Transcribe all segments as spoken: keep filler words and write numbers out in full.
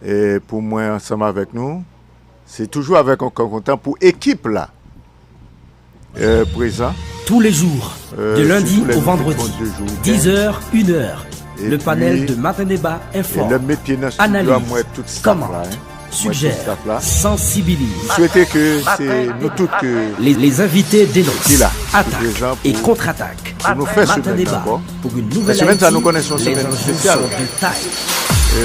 E pou mwen ansanm avèk nou, se toujou avèk yon kè kontan pou ekip la. Euh, prezan. Tous les jours, euh, de lundi au vendredi, dix heures, une heure, le panel de Matin Débat informe, analyse, commente, suggère, sensibilise. Swete ke se nou tout ke les, les invités dénoncent, attaquent et contre-attaquent. Pou nou fè Matin Débat, pour une nouvelle Haïti, les enjeux sont de taille.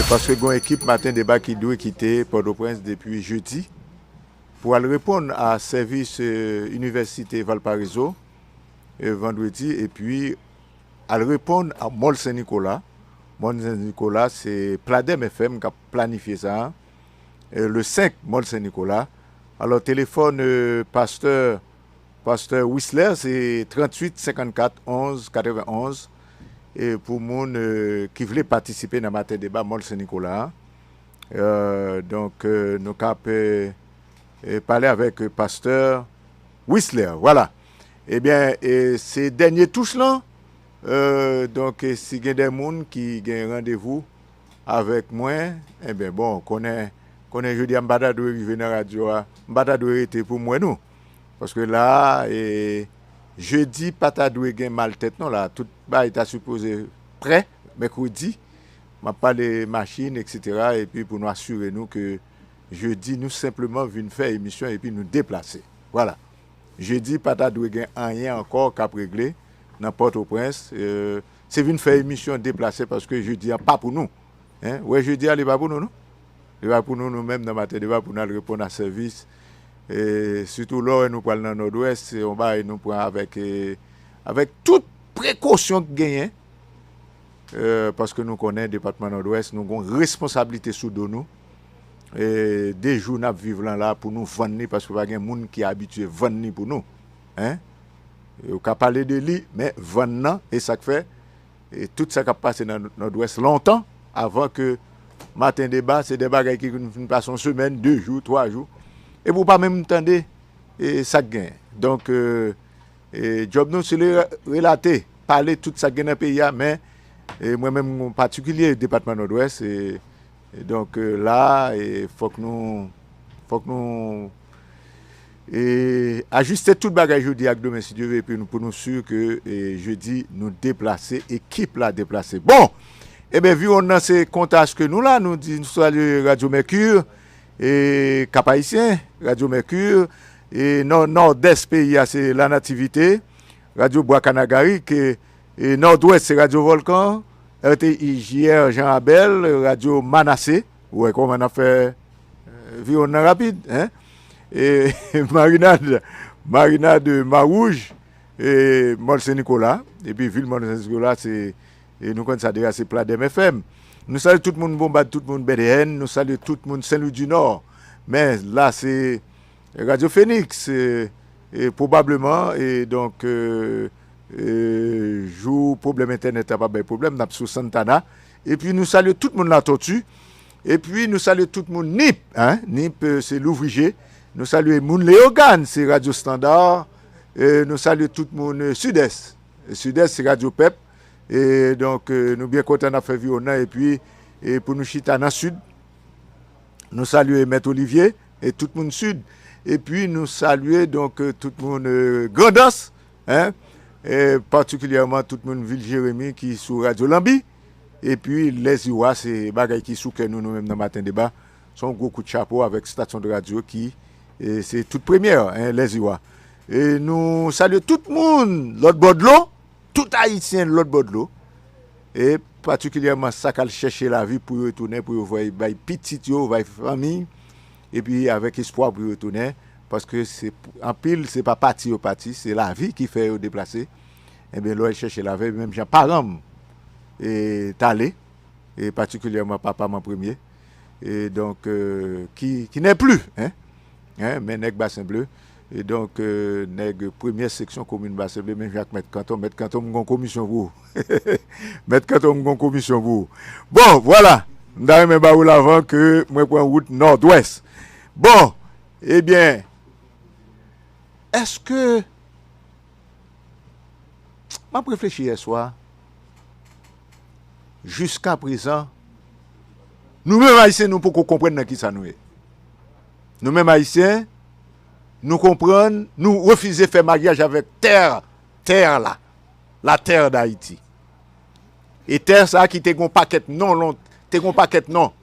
Paske gen yon ekip Matin Débat ki dwe kite Pòtoprens depi jedi pou al reponn a sèvis Inivèsite Valparaiso vandredi, epi al reponn a Mòl Sen Nikola. Mòl Sen Nikola, se Pladèm F M k ap planifye sa, le senk Mòl Sen Nikola. Alò, telefòn pastè, pastè Wisler, se tranntuit senkannkat onz katrevenonz. E pou moun ki vle patisipe nan Maten Deba Mòl Sen Nikola, donk, nou ka ap pale avèk pastè Wisler. Vwala. Ebyen, se dènye touch lan. Donk, si gen de moun ki gen randevou avèk mwen, ebyen, bon, konnen, konnen jodi a m pa ta dwe rive nan radyo a, m pa ta dwe rete pou m wè nou. Paske la a, jedi pa ta dwe gen mal tèt non la. Tout bagay ta sipoze prè, mèkredi. M ap pale machin, eksetera, epi pou nou asire nou ke jedi, nou senpleman vin fè emisyon epi nou deplase. Vwala. Jedi pa ta dwe gen anyen ankò k ap regle nan Pòtoprens. Se vin fè emisyon deplase paske jedi a pa pou nou. Hein? Wè, jedi a, li pa pou nou, non? Li pa pou nou, nou menm, nan Maten Deba, pou n al reponn a sèvis. Sitou lè w wè nou pral nan Nòdwès, se yon bagay nou pran avèk, avèk tout prekosyon k genyen. Paske nou konnen depatman Nòdwès, nou gen yon responsablite sou do nou. De jou n ap viv lan la pou nou vann li, paske pa gen moun ki abitye vann li pou nou. Hein? Yo ka pale de li, men vann nan, e sa k fè, e tout sa k ap pase nan Nòdwès lontan, avan ke Maten Deba, se de bagay ki vin pase yon semèn, de jou, twa jou. Epi w pa menm tande sa k genyen. Donk, djòb nou, se relate, pale tout sa k gen nan peyi a, men mwen menm, patikilye depatman Nòdwès, donk, la, fòk nou, fòk nou ajiste tout bagay jodi ak demen, si Dye vle, epi pou nou si ke jedi, nou deplase, ekip la deplase. Bon! Ebyen, viwonn nan se kontaj ke nou la, nou di, nou salye Radyo Mèki, Cap Haïtien, Radyo Mèki, Nòdès peyi a se La Nativité, Radyo Bwa Kanagarik, Nòdwès se Radyo Vòlkan, R T I J R Jan Abèl, Radyo Manase, ou wè kòman n ap fè viwonn nan rapid, hein? Marinad, Marinad Mawouj, Mòl Sen Nikola, epi vil Mòl Sen Nikola, se, nou konn sa deja, se Pladèm F M. Nou salye tout moun Bonbad, tout moun Bèdèyèn, nou salye tout moun Sen Lwi di Nò. Men la, se Radyo Feniks, pwobableman, e donk, jou pwoblèm entènèt la pa bay pwoblèm, n ap sou Santana. Epi nou salye tout moun Latòti. Epi nou salye tout moun Nip, hein? Nip, se Louvriger. Nou salye moun Leyogàn, se Radyo Standard. Nou salye tout moun Sidès. Sidès, se Radyo Pèp. E donk, nou byen kontan n ap fè viwonn nan. Epi, pou nou chita nan Sid, nou salye Mèt Olivier e tout moun Sid. Epi nou salye, donk, tout moun Grandans, hein? Patikilyèman tout moun vil Jeremi ki sou Radyo Lanbi. Epi Lèziwa, se bagay ki sou kè nou, nou menm nan Maten Deba. Se yon gwo kout chapo avèk estasyon de radyo ki se tout premyè, hein, Lèziwa. E nou salye tout moun lòt bò dlo, tout Ayisyen lòt bò dlo. E patikilyèman sa k al chèche lavi pou yo tounen, pou yo voye bay pitit yo, bay fanmi, epi avèk espwa pou yo tounen, paske se anpil, se pa pati yo pati, se lavi ki fè yo deplase. Ebyen, lè w al chèche lavi, menm jan paran m t ale, e patikilyèman papa m an premye, e donk, ki, qui n'est plus, hein? Hein, men nèg Basen Ble, e donk, nèg premyè seksyon komin Basen Ble, menm jan ak mèt kanton, mèt kanton m gon komisyon pou ou. Mèt kanton m gon komisyon pou ou. Bon, vwala, m ta renmen ba ou l avan ke mwen pran wout Nòdwès. Bon, ebyen, èske, m ap reflechi yèswa, jiskaprezan, Nou menm Ayisyen, nou poko konprann nan kisa nou ye. Nou menm Ayisyen, nou konprann, nou refize fè maryaj avèk tè, tè la, la terre d'Haïti. E tè sa ki te gon pakèt non, lon, te gon pakèt non.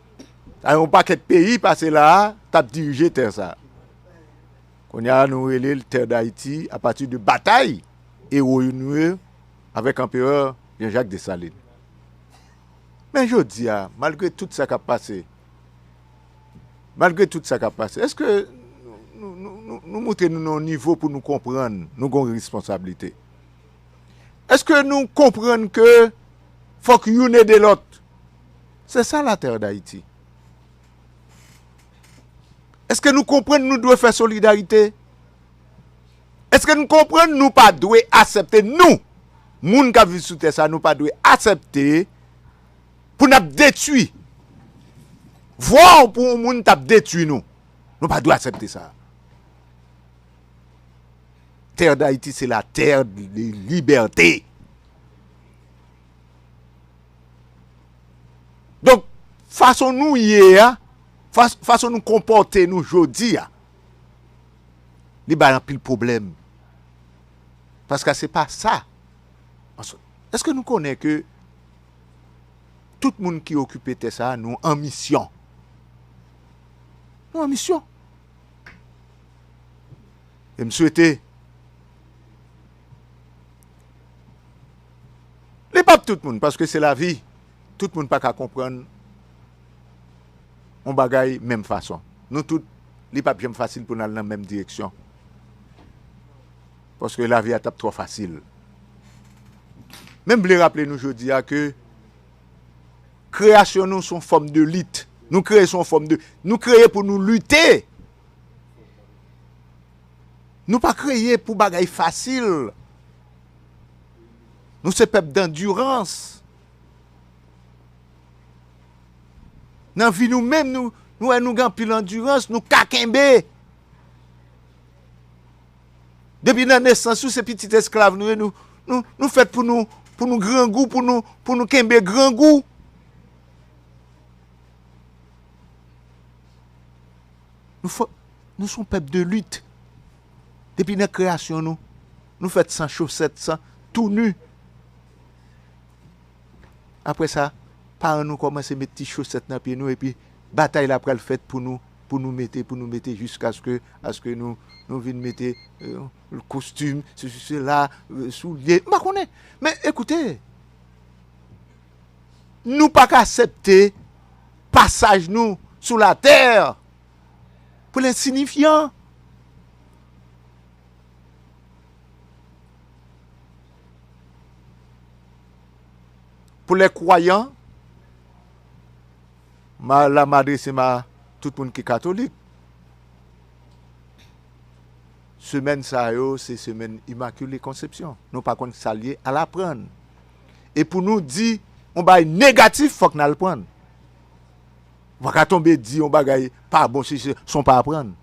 Sa yon pakèt peyi pase la a, t ap dirije tè sa. Kounye a, nou rele l terre d'Haïti apati de batay ewo nou yo avèk Anperè Jean-Jacques Dessalines. Men jodi a, malgre tout sa k ap pase, malgre tout sa k ap pase, èske nou, nou, nou, nou, nou montre nou nan yon nivo pou nou konprann nou gon responsablite? Èske nou konprann ke fòk youn ede lòt? Se sa la terre d'Haïti. Èske nou konprann nou dwe fè solidarite? Èske nou konprann nou pa dwe aksepte, nou, moun k ap viv sou tè sa, nou pa dwe aksepte pou n ap detwi? Vwa pou yon moun t ap detwi nou. Nou pa dwe aksepte sa. Terre d'Haïti, c'est la terre de liberté. Donk, fason nou ye a, fas-, fason nou konpòte nou jodi a, li bay anpil pwoblèm. Paske se pa sa. Èske nou konnen ke tout moun ki okipe tè sa a, nou an misyon? Nou an misyon. E m swete, li p ap tout moun, paske se lavi, tout moun pa ka konprann yon bagay menm fason. Nou tout, li p ap janm fasil pou n al nan menm direksyon. Paske lavi a t ap twò fasil. Men m vle raple nou jodi a ke kreyasyon nou se yon fòm de lit. Nou kreye se yon fòm de, nou kreye pou nou lite. Nou pa kreye pou bagay fasil. Nou se pèp dandirans. Nan vi nou menm, nou, nou wè nou gen anpil andirans, nou ka kenbe. Depi nan nesans ou, se pitit esklav nou ye, nou, nou, nou fèt pou nou, pou nou grangou, pou nou, pou nou kenbe grangou. Nou fò, nou se yon pèp de lit. Depi nan kreyasyon nou, nou fèt san chosèt, san, tou ni. Apre sa, paran nou kòmanse met ti chosèt nan pye nou, epi batay la pral fèt pou nou, pou nou mete, pou nou mete jiskaske, aske nou, nou vin mete, euh, kostim, sesi, sela, euh, soulye, m pa konnen. Men ekoute, nou pa ka aksepte pasaj nou sou latè pou lensinifyan. Pou lè kwayan, ma, la m adrese m a tout moun ki katolik. Semèn sa yo, se semèn Imakile Konsepsyon. Nou pa konn sa l ye, al aprann. E pou nou di yon bagay negatif, fòk n al prann. Ou pa ka tonbe di yon bagay pa bon si se, san w pa aprann.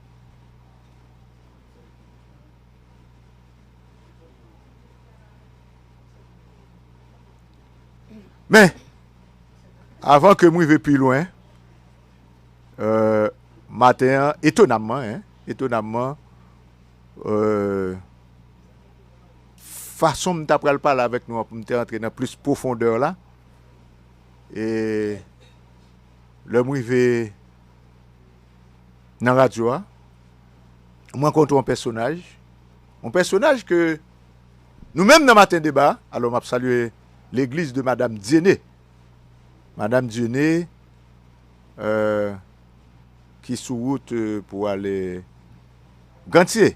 Men, avan ke m rive pi lwen, euh, maten an, etonamman, en, etonamman, euh, fason m ta pral pale avèk nou an pou m te rantre nan plis pwofondè la, e lè m rive nan radyo a, m rankontre yon pèsonaj, yon pèsonaj ke nou menm nan Maten Deba, alò m ap salye legliz de Madam Dieuné. Madam Dieuné, euh, ki sou wout, euh, pou ale Gantye.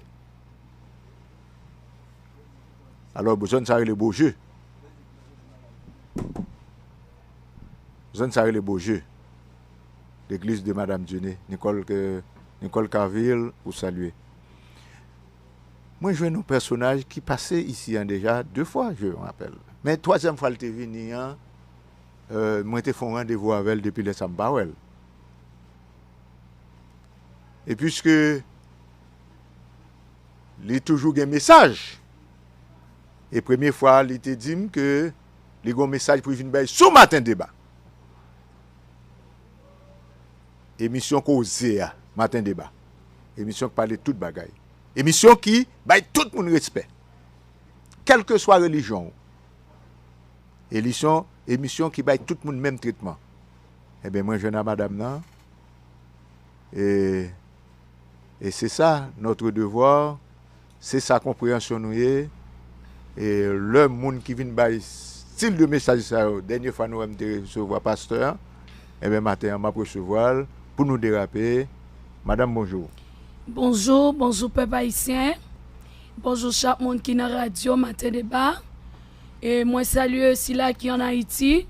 Alò, zòn sa rele Boje. Zòn sa rele Boje. Legliz de Madam Dieuné, Nicole, ke, Nicole Carville, ou salye. Mwen jwenn yon pèsonaj ki pase isi an deja de fwa, je rappelle. Men twazyèm fwa l te vini an, euh, mwen te fè yon randevou avè l depi lè sa m pa wè l. E piske li toujou gen mesaj, e premye fwa li te di m ke li gen yon mesaj pou l vin bay sou Maten Deba. Emisyon koze a, Maten Deba. Emisyon ki pale tout bagay. Emisyon ki bay tout moun respè. Kèlkeswa relijyon w. Emisyon, emisyon ki bay tout moun menm tretman. Ebyen, mwen jwenn a madanm nan. E, e se sa, notre devoir, se sa konpreyansyon nou ye. E lè moun ki vin bay stil de mesaj sa yo, dènye fwa nou wè m te resevwa pastè a, ebyen, maten an, m ap resevwa l pou nou derape. Madanm, bonjou. Bonjou, bonjou, pèp ayisyen. Bonjou, chak moun ki nan radyo Maten Deba. E mwen salye sila ki ann Ayiti,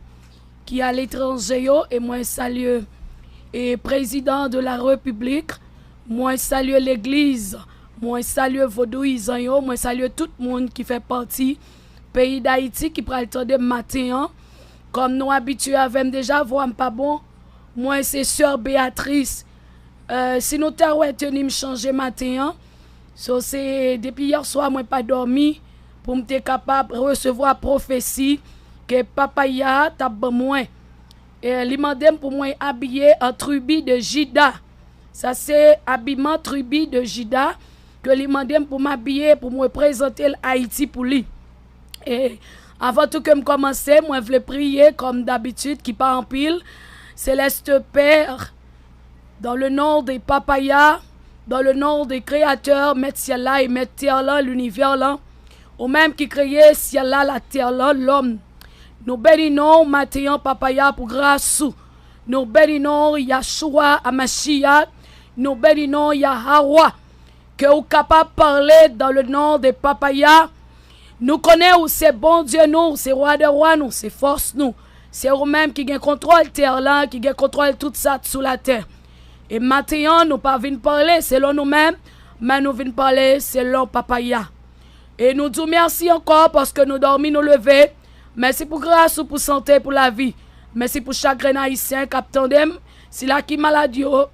ki aletranje yo, e mwen salye, e prezidan de la repiblik, mwen salye legliz, mwen salye vodouyizan yo, mwen salye tout moun ki fè pati peyi Dayiti ki pral tande m maten an. Kòm nou abitye avè m deja, vwa m pa bon. Mwen se sè Beatrice. Eh, si nou ta wè teni m chanje maten an, so se depi yè swa mwen pa dòmi pou m te kapab resevwa pwofesi ke Papa Yah t ap ban mwen. E li mande m pou mwen abiye an tribi de Jida. Sa se abiman tribi de Jida ke li mande m pou m abiye pou m reprezante l Ayiti pou li. E avan tou ke m kòmanse, mwen vle priye kòm dabitid ki pa anpil. Céleste Père, dans le nom de Papa Yah, dans le nom de Créateur, Mèt syèl la e Mèt tè lan, linivè lan, ou menm ki kreye syèl la, latè lan, lòm, nou beni non w maten an, Papa Yah, pou gras ou. Nou beni non w, Yahshua Hamashiach. Nou beni non w, Yahawah. Ke ou kapab pale dans le nom de Papa Yah. Nou konnen ou se Bondye nou, ou se Wa dè wa nou, se fòs nou. Se ou menm ki gen kontwòl tè lan, ki gen kontwòl tout sa k sou latè. E maten an, nou pa vin pale selon nou menm, men nou vin pale selon Papa Yah. E nou di w mèsi ankò paske nou dòmi, nou leve. Mèsi pou gras ou, pou sante, pou lavi. Mèsi pou chak grenn Ayisyen k ap tande m. Sila ki malad yo,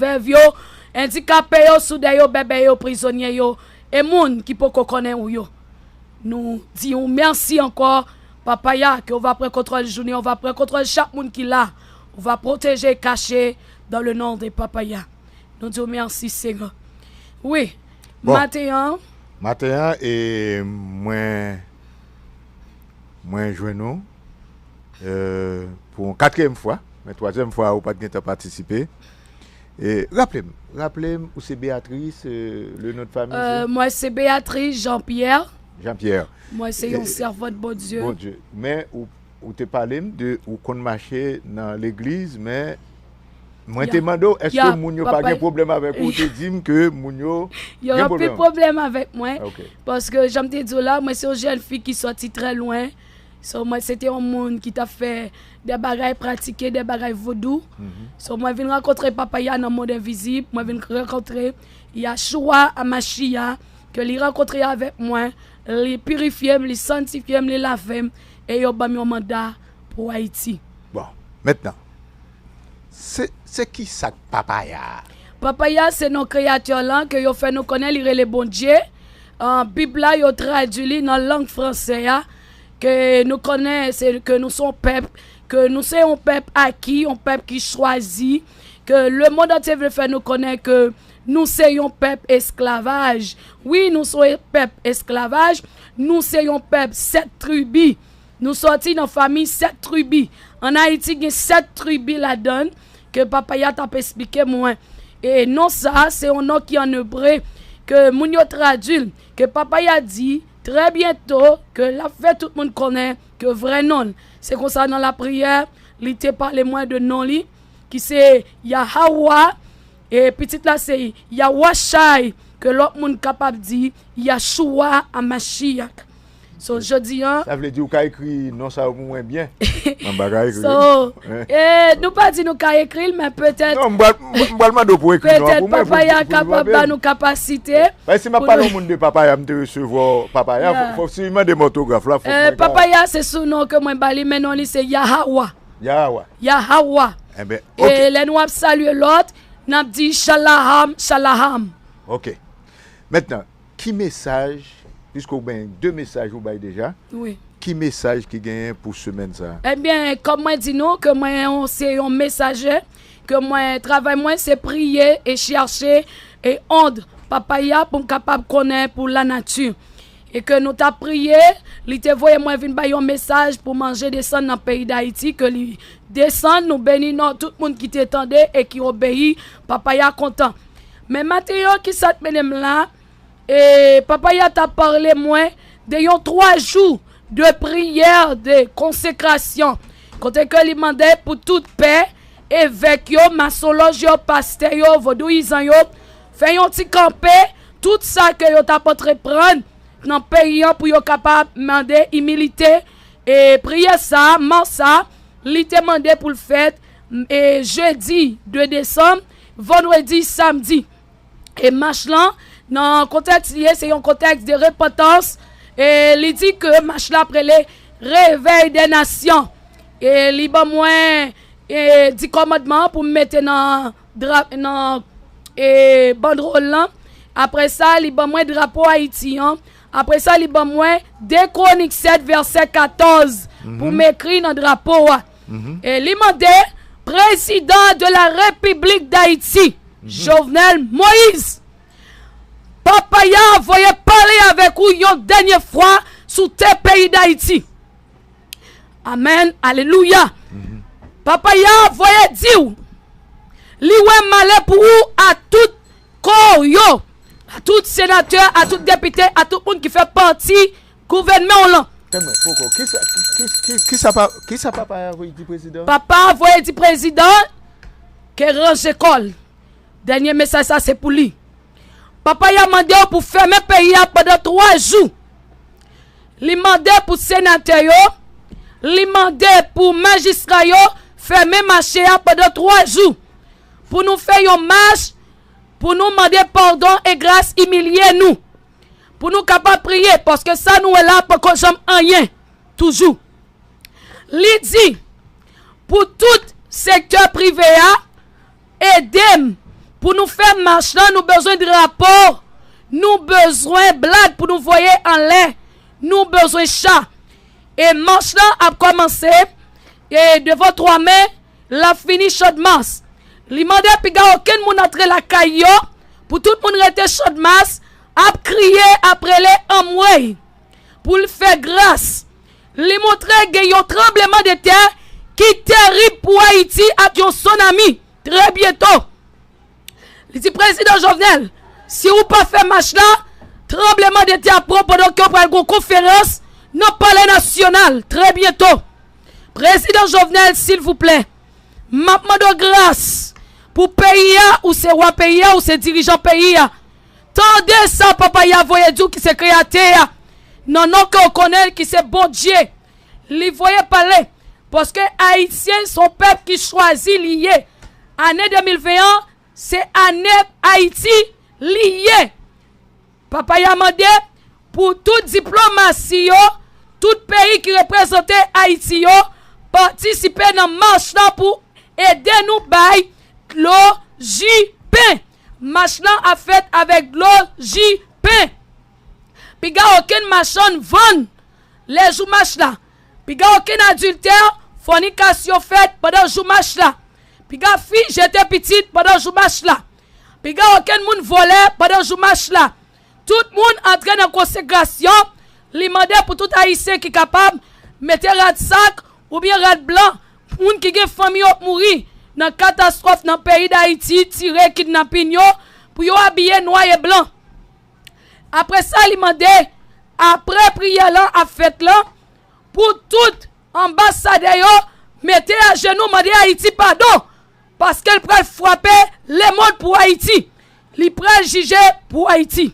vèv yo, andikape yo, soudè yo, bèbè yo, prizonye yo, e moun ki poko konnen ou yo. Nou di w mèsi ankò, Papa Yah, ke ou va pran kontwòl jounen, ou va pran kontwòl chak moun ki la, ou va pwoteje e kache dans le nom de Papa Yah. Nou di w mèsi, Senyè. Wi, bon, maten an. Maten an, e mwen, mwen jwenn ou, e, pou yon katriyèm fwa, men twazyèm fwa a, ou pa t gentan patisipe. E, raple m, raple m, ou se Beatrice, e, le non de famiy, se? Euh, mwen se Beatrice Jean-Pierre. Jean-Pierre. Mwen se yon sèvant Bondye. Bondye. Men ou, ou te pale m de ou konn mache nan legliz, men mwen te mande w, èske moun yo pa gen pwoblèm avèk ou? Ou te di m ke moun yo gen pwoblèm. Yo gen anpil pwoblèm avèk mwen. Ok. Paske, jan m te di w la, mwen se yon jèn fi ki sòti trè lwen. So, mwen se te yon moun ki t ap fè de bagay, pratike de bagay vodou. Mhm. So, mwen vin rankontre Papa Yah nan mond envizib, mwen vin rankontre Yahshua Hamashiach, ke li rankontre avèk mwen, li pirifye m, li santifye m, li lave m, e yo ban m yon manda pou Ayiti. Bon, mentnan, se, se kisa k Papa Yah a? Papa Yah se non Kreyatè lan ke yo fè nou konnen, li rele Bondye. An, Bib la, yo tradui li nan lang franse a, ke nou konnen, se ke nou se yon pèp, ke nou se yon pèp aki, yon pèp ki chwazi, ke lemonn antye vle fè nou konnen ke nou se yon pèp esklavaj. Wi, nou se yon pèp esklavaj, nou se yon pèp sèt tribi. Nou sòti nan famiy sèt tribi. Ann Ayiti, gen sèt tribi ladan l, ke Papa Yah t ap esplike mwen. E non sa a, se yon non ki ann ebre, ke moun yo tradui l, ke Papa Yah di, trè byento, ke l ap fè tout moun konnen ke vrè non l. Se konsa, nan lapriyè, li te pale mwen de non li, ki se Yahawah, e pitit la se Yawashay, ke lòt moun kapab di Yahshua Hamashiach. So, jodi an. Sa vle di ou ka ekri non sa yo pou mwen byen? Mwen pa ka ekri. So, eh, nou pa di nou ka ekri l, men petèt. Non, m pral, m pral mande w pou ekri non an pou mwen, pou, pou, pou nou pa peye. Petèt Papa Yah kapab ba nou kapasite. Paske si m ap pale yon moun de Papa Yah, m te resevwa Papa Yah, fò, fò si m mande m òtograf la, fò mwen ka. Eh, Papa Yah se sou non ke mwen ba li, men non li se Yahawah. Yahawah. Yahawah. Enben, ok. E lè nou ap salye lòt, n ap di Shalaham, Shalaham. Ok. Mentnan, ki mesaj, piske w gen de mesaj ou bay deja, wi, ki mesaj ki genyen pou semèn sa a? Ebyen, kòm mwen di nou ke mwen yon, se yon mesaje ke mwen, travay mwen, se priye e chèche e ond Papa a pou m kapab konnen pou lanati. E ke nou t ap priye, li te voye mwen vin bay yon mesaj pou manje desann nan peyi Dayiti, ke li desann, nou beni non tout moun ki te tande e ki obeyi, Papa a kontan. Men maten yo, ki sa t mennen m la? E Papa a t ap pale mwen de yon twa jou de priyè, de konsekrasyon, kote ke li mande pou tout pè, evèk yo, masonlòj yo, pastè yo, vodouyizan yo, fè yon ti kanpe, tout sa ke yo t ap antreprann nan peyi an pou yo kapab mande imilite. E priyè sa, mò sa, li te mande pou l fèt, e jedi de desanm, vandredi, samdi. E mach lan, nan kontèks li ye, se yon kontèks de repantans. E li di ke mach la ap rele Réveil des Nations. E li ban mwen, e, di kòmandman pou m mete nan dra-, nan, e, bandwòl lan. Apre sa, li ban mwen drapo Ayiti an. Apre sa, li ban mwen de Kwonik sèt, vèsè katòz, pou m ekri nan drapo a. E li mande, Président de la République d'Haïti, Jovenel Moïse, Papa a voye pale avèk ou yon dènye fwa sou tè peyi Dayiti. Amèn, alelouya. Papa a voye di w, li wè malè pou ou a tout kò yo, a tout senatè, a tout depite, a tout moun ki fè pati gouvènman w lan. Tèlman poko. Kisa, ki, ki, kisa pa, kisa papa a voye di prezidan? Papa a voye di prezidan ke ranje kò l. Dènye mesaj sa se pou li. Papa a mande w pou fèmen peyi a pandan twa jou. Li mande pou senatè yo, li mande pou majistra yo fèmen mache a pandan twa jou. Pou nou fè yon mach, pou nou mande padon e gras, imilye nou. Pou nou kapab priye, paske sa nou wè la poko janm anyen. Toujou. Li di, pou tout sektè prive a, ede m. Pou nou fè mach lan, nou bezwen drapo, nou bezwen blad pou nou voye anlè, nou bezwen cha. E mach lan ap kòmanse, e devan twa mè, l ap fini Chòdmas. Li mande piga okenn moun antre lakay yo, pou tout moun rete Chòdmas, ap kriye, ap rele anmwey, pou l fè gras. Li montre gen yon tranblemanntè ki terib pou Ayiti ak yon tsunami trè byento. Li di, Prezidan Jovenel, si ou pa fè mach la, tranblemanntè ap pran pandan ke yo pral gen yon konferans nan Palè Nasyonal trè byento. Prezidan Jovenel, silvouplè, m ap mande w gras pou peyi a, ou se wa peyi a, ou se dirijan peyi a. Tande sa papa a voye di w ki se kreyatè a, nan non ke w konnen l ki se Bondye. Li voye pale, paske Ayisyen se yon pèp ki chwazi li ye. Ane de mil ven an, se ane Ayiti li ye. Papa a mande pou tout diplomasi yo, tout peyi ki reprezante Ayiti yo, patisipe nan mach lan pou ede nou bay dlo, ji, pen. Mach lan ap fèt avèk dlo, ji, pen. Piga okenn machann vann lè jou mach la. Piga okenn adiltè, fònikasyon fèt pandan jou mach la. Piga fi jete pitit pandan jou mach la. Piga okenn moun vòlè pandan jou mach la. Tout moun antre nan konsekrasyon. Li mande pou tout Ayisyen ki kapab mete rad sak oubyen rad blan, moun ki gen fanmi yo mouri nan katastwòf nan peyi Dayiti, tire, kidnapin yo, pou yo abiye nwa e blan. Apre sa, li mande, apre priyè lan ap fèt lan, pou tout anbasadè yo mete ajenou mande Ayiti padon, paske l pral frape lemonn pou Ayiti. Li pral jije pou Ayiti.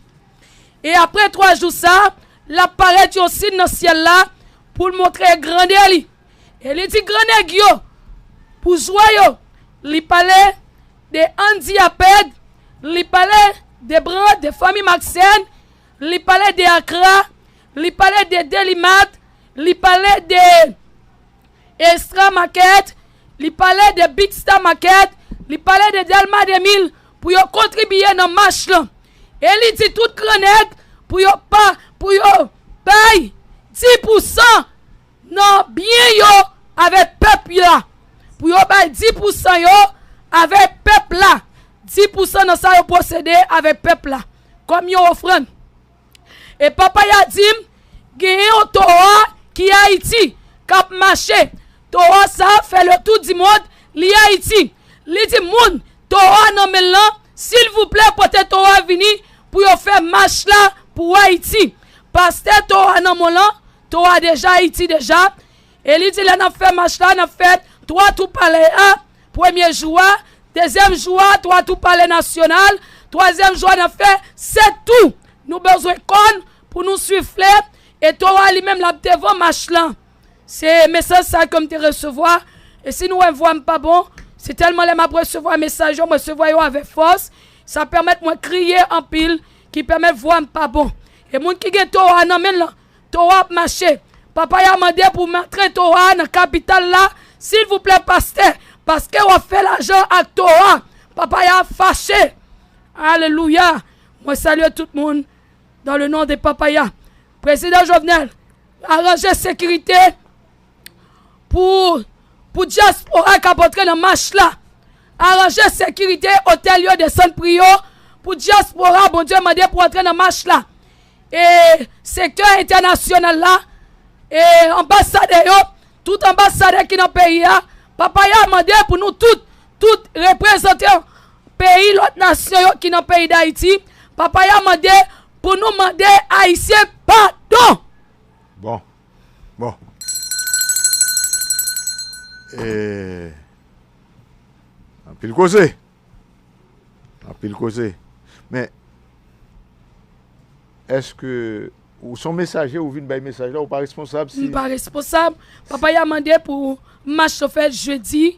E apre twa jou sa, l ap parèt yon siy nan syèl la pou l montre grandè li. E li di gran nèg yo, boujwa yo, li pale de Andy Apèd, li pale de Brand, de fanmi Maxène, li pale de Akra, li pale de Delimat, li pale de Extra Market, li pale de Big Star Market, li pale de Delma de mil pou yo kontribiye nan mach lan. E li di tout gran nèg pou yo pa, pou yo bay dis pousan nan byen yo avèk pèp la. Pou yo bay dis pousan yo avèk pèp la. Dis pousan nan sa yo posede avèk pèp la kòm yon ofrann. E papa a di m, genyen yon towa ki Ayiti, k ap mache. Towa sa a fè le tour du monde, li Ayiti. Li di moun, towa nan men l lan, silvouplè pote towa vini pou yo fè mach la pou Ayiti. Pastè, towa nan men w lan, towa deja Ayiti deja. E li di lè n ap fè mach la, n ap fè twa tou palè a, premye jou a, dezyèm jou a, twa tou palè nasyonal, twazyèm jou a, n ap fè sèt tou. Nou bezwen kòn pou nou sifle, e towa li menm l ap devan mach lan. Se mesaj sa ke m te resevwa. E si nou wè vwa m pa bon, se tèlman lè m ap resevwa mesaj yo, m resevwa yo avèk fòs. Sa pèmèt mwen kriye anpil, ki pèmèt vwa m pa bon. E moun ki gen towa nan men l lan, towa ap mache. Papa a mande pou m antre towa nan kapital la, silvouplè pastè, paske w ap fè lajan ak towa. Papa a fache. Alelouya. Mwen salye tout moun dans le nom de papa a. Prezidan Jovenel, aranje sekirite pou, pou dyaspora k ap antre nan mach la. Aranje sekirite otèl yo, desann pri yo pou dyaspora. Bondye mande pou antre nan mach la. E sektè entènasyonal la, e anbasadè yo, tout anbasadè ki nan peyi a, papa a mande pou nou tout, tout reprezantan peyi lòt nasyon yo ki nan peyi Dayiti, papa a mande pou nou mande Ayisyen padon. Bon. Bon. E anpil koze. Anpil koze. Men èske ou se yon mesaje, ou vin bay mesaj la, ou pa responsab si M pa responsab. Papa a mande pou mach yo fèt jedi,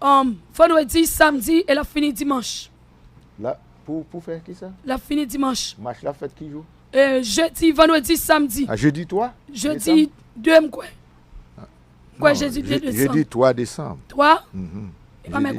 um, vandredi, samdi e l ap fini dimanch. La pou pou fè kisa? L ap fini dimanch. Mach la fèt ki jou? E, jedi, vandredi, samdi. A jedi twa? Jedi de, m kwè. M kwè jedi de desanm. Jedi twa desanm. Twa? Mhm. E pa Jedi